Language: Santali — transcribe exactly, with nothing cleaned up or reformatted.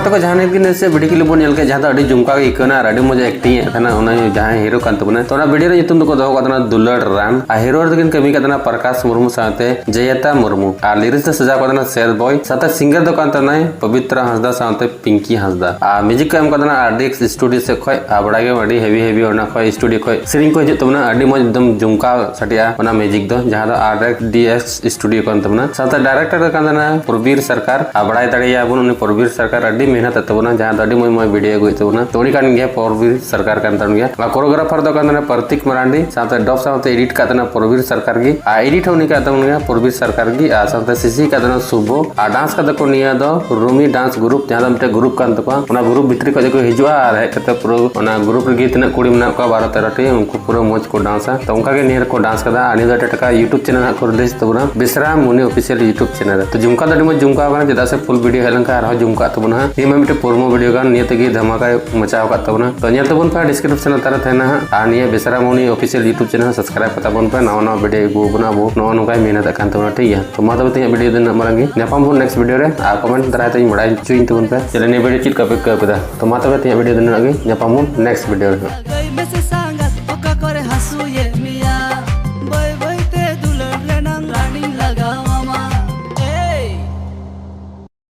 ᱛᱚᱠᱚ ᱡᱟᱦᱟᱸ ᱱᱤᱛ ᱜᱮ ᱱᱟᱥᱮ video clip ᱵᱚᱱ ᱧᱮᱞ ᱠᱮᱫ, ᱡᱟᱦᱟᱸ ᱫᱚ ᱟᱹᱰᱤ ᱡᱚᱢᱠᱟᱣ ᱜᱮ ᱟᱹᱭᱠᱟᱹᱣ ᱮᱱᱟ ᱟᱨ ᱟᱹᱰᱤ ᱢᱚᱡᱽ acting ᱮᱫ ᱛᱟᱦᱮᱱᱟ ᱩᱱᱤ ᱡᱟᱦᱟᱸᱭ hero ᱠᱟᱱ ᱛᱟᱵᱚᱱᱟ᱾ ᱛᱚ ᱚᱱᱟ video ᱨᱮ ᱧᱩᱛᱩᱢ ᱫᱚᱠᱚ ᱫᱚᱦᱚ ᱠᱟᱫ ᱛᱟᱦᱮᱱᱟ ᱫᱩᱞᱟᱹᱲ ᱨᱟᱱ, ᱟᱨ hero ᱨᱮ ᱫᱚᱠᱤᱱ ᱠᱟᱹᱢᱤ ᱠᱟᱫ ᱛᱟᱦᱮᱱᱟ ᱯᱨᱚᱠᱟᱥ ᱢᱩᱨᱢᱩ ᱥᱟᱶᱛᱮ ᱡᱚᱭᱚᱛᱟ ᱢᱩᱨᱢᱩ, ᱟᱨ lyrics ᱫᱚ ᱥᱟᱡᱟᱣ ᱠᱟᱫ ᱛᱟᱦᱮᱱᱟ ᱥᱮᱫ ᱵᱚᱭ, ᱥᱟᱶᱛᱮ singer ᱫᱚ ᱠᱟᱱ ᱛᱟᱦᱮᱱᱟᱭ ᱯᱚᱵᱤᱛᱨᱟ ᱦᱟᱸᱥᱫᱟ ᱥᱟᱶᱛᱮ ᱯᱤᱝᱠᱤ ᱦᱟᱸᱥᱫᱟ᱾ ᱟᱨ music ᱠᱚ ᱮᱢ ᱠᱟᱫ ᱛᱟᱦᱮᱱᱟ R D X studio ᱥᱮᱫ ᱠᱷᱚᱡ, ᱟᱨ ᱵᱟᱲᱟᱭ ᱜᱮᱭᱟᱢ ᱟᱹᱰᱤ heavy heavy ᱚᱱᱟ ᱠᱷᱚᱡ studio ᱠᱷᱚᱡ ᱥᱮᱨᱮᱧ ᱠᱚ ᱦᱤᱡᱩᱜ ᱛᱟᱵᱚᱱᱟ, ᱟᱹᱰᱤ ᱢᱚᱡᱽ ᱮᱠᱫᱚᱢ ᱡᱚᱢᱠᱟᱣ ᱥᱟᱰᱮᱜᱼᱟ ᱚᱱᱟ music ᱫᱚ, ᱡᱟᱦᱟᱸ ᱫᱚ R D X studio ᱠᱟᱱ ᱛᱟᱵᱚᱱᱟ᱾ ᱥᱟᱶᱛᱮ director ᱫᱚ ᱠᱟᱱ ᱛᱟᱦᱮᱱᱟ ᱯᱨᱚᱵᱤᱨ ᱥᱚᱨᱠᱟᱨ, ᱟᱨ ᱵᱟᱲᱟᱭ ᱫᱟᱲᱮᱭᱟᱵᱚᱱ ᱩᱱᱤ ᱯᱨᱚᱵᱤᱨ ᱥᱚᱨᱠᱟᱨ ᱟᱹᱰᱤ ᱢᱮᱦᱱᱚᱛ ᱮᱫ ᱛᱟᱵᱚᱱᱟ, ᱡᱟᱦᱟᱸ ᱫᱚ ᱟᱹᱰᱤ ᱢᱚᱡᱽ ᱢᱚᱡᱽ video ᱟᱹᱜᱩᱭᱮᱫ ᱛᱟᱵᱚᱱᱟ᱾ ᱛᱚ ᱩᱱᱤ ᱠᱟᱱ ᱜᱮᱭᱟ ᱯᱨᱚᱵᱤᱨ ᱥᱚᱨᱠᱟᱨ ᱠᱟᱱ ᱛᱟᱵᱚᱱ ᱜᱮᱭᱟ᱾ ᱟᱨ choreographer ᱫᱚ ᱠᱟᱱ ᱛᱟᱦᱮᱱᱟ ᱯᱨᱚᱛᱤᱠ ᱢᱟᱨᱟᱱᱰᱤ, ᱥᱟᱶᱛᱮ dub ᱥᱟᱶᱛᱮ edit ᱠᱟᱜ ᱛᱟᱦᱮᱱᱟ ᱯᱨᱚᱵᱤᱨ ᱥᱚᱨᱠᱟᱨ ᱜᱮ, ᱟᱨ edit ᱦᱚᱸ ᱩᱱᱤ ᱠᱟᱜ ᱛᱟᱵᱚᱱ ᱜᱮᱭᱟ ᱯᱨᱚᱵᱤᱨ ᱥᱚᱨᱠᱟᱨ ᱜᱮ, ᱟᱨ ᱥᱟᱶᱛᱮ CC ᱠᱟᱜ ᱛᱟᱦᱮᱱᱟ ᱥᱩᱵᱷᱚ, ᱟᱨ dance ᱠᱟᱫᱟ ᱠᱚ ᱱᱤᱭᱟᱹ ᱫᱚ ᱨᱩᱢᱤ dance group, ᱡᱟᱦᱟᱸ ᱫᱚ ᱢᱤᱫᱴᱮᱱ group ᱠᱟᱱ ᱛᱟᱠᱚᱣᱟ᱾ ᱚᱱᱟ group ᱵᱷᱤᱛᱨᱤ ᱠᱷᱚᱡ ᱜᱮᱠᱚ ᱦᱤᱡᱩᱜᱼᱟ ᱟᱨ ᱦᱮᱡ ᱠᱟᱛᱮ ᱯᱩᱨᱟᱹ ᱚᱱᱟ group ᱨᱮᱜᱮ ᱛᱤᱱᱟᱹᱜ ᱠᱩᱲᱤ ᱢᱮᱱᱟᱜ ᱠᱚᱣᱟ ᱵᱟᱨᱚ ᱛᱮᱨᱚ ᱴᱤ, ᱩᱱᱠᱩ ᱯᱩᱨᱟᱹ ᱢᱚᱡᱽ ᱠᱚ dance ᱟ᱾ ᱛᱚ ᱚᱱᱠᱟ ᱜᱮ ᱱᱤᱭᱟᱹ ᱨᱮᱠᱚ dance ᱠᱟᱫᱟ, ᱟᱨ ᱱᱤᱭᱟᱹ ᱫᱚ ᱮᱴᱟᱜ ᱮᱴᱟᱜ YouTube channel ᱦᱟᱸᱜ ᱠᱚ release ᱛᱟᱵᱚᱱᱟ, ᱵᱮᱥᱨᱟ ᱢᱩᱱᱤ official YouTube channel ᱨᱮ᱾ ᱛᱚ ᱡᱚᱢᱠᱟᱣ ᱫᱚ ᱟᱹᱰᱤ ᱢᱚᱡᱽ ᱡᱚᱢᱠᱟᱣ ᱠᱟᱱᱟ, ᱪᱮᱫᱟᱜ ᱥᱮ full video ᱦᱮᱡ ᱞᱮᱱᱠᱷᱟᱱ ᱟᱨᱦᱚᱸ ᱡᱚᱢᱠᱟᱜ ᱛᱟᱵᱚᱱᱟ ᱦᱟᱸᱜ᱾ ᱱᱤᱭᱟᱹ ᱢᱟ ᱢᱤᱫᱴᱮᱱ promo video ᱠᱟᱱ, ᱱᱤᱭᱟᱹ ᱛᱮᱜᱮ ᱫᱷᱟᱢᱟᱠᱟᱭ ᱢᱟᱪᱟᱣ ᱟᱠᱟᱫ ᱛᱟᱵᱚᱱᱟ᱾ ᱛᱚ ᱧᱮᱞ ᱛᱟᱵᱚᱱ ᱯᱮ, description ᱞᱟᱛᱟᱨ ᱨᱮ ᱛᱟᱦᱮᱱᱟ ᱦᱟᱸᱜ, ᱟᱨ ᱱᱤᱭᱟᱹ ᱵᱮᱥᱨᱟ ᱢᱩᱱᱤ official YouTube channel subscribe ᱠᱟᱛᱟ ᱵᱚᱱ ᱯᱮ, ᱱᱟᱣᱟ ᱱᱟᱣᱟ video ᱟᱹᱜᱩ ᱟᱵᱚᱱᱟ ᱟᱵᱚ ᱱᱚᱜᱼᱚ ᱱᱚᱝᱠᱟᱭ ᱢᱮᱦᱱᱚᱛ ᱟᱠᱟᱱ ᱛᱟᱵᱚᱱᱟ, ᱴᱷᱤᱠ ᱜᱮᱭᱟ᱾ ᱛᱚ ᱢᱟ ᱛᱚᱵᱮ ᱛᱮᱦᱮᱧᱟᱜ video ᱫᱚ ᱱᱤᱱᱟᱹᱜ ᱢᱟᱨᱟᱝ ᱜᱮ, ᱧᱟᱯᱟᱢ ᱵᱚᱱ next video ᱨᱮ, ᱟᱨ comment ᱫᱟᱨᱟᱭ ᱛᱮᱧ ᱵᱟᱲᱟᱭ ᱦᱚᱪᱚᱭᱤᱧ ᱛᱟᱵᱚᱱ ᱯᱮ ᱡᱮ ᱱᱤᱭᱟᱹ video ᱪᱮᱫ ᱞᱮᱠᱟ ᱯᱮ ᱟᱹᱭᱠᱟᱹᱣ ᱠᱮᱫᱟ᱾ ᱛᱚ ᱢᱟ ᱛᱚᱵᱮ ᱛᱮᱦᱮᱧᱟᱜ video ᱫᱚ ᱱᱤᱱᱟᱹᱜ ᱜᱮ, ᱧᱟᱯᱟᱢ ᱵᱚᱱ next video ᱨᱮ ᱦᱟᱸᱜ᱾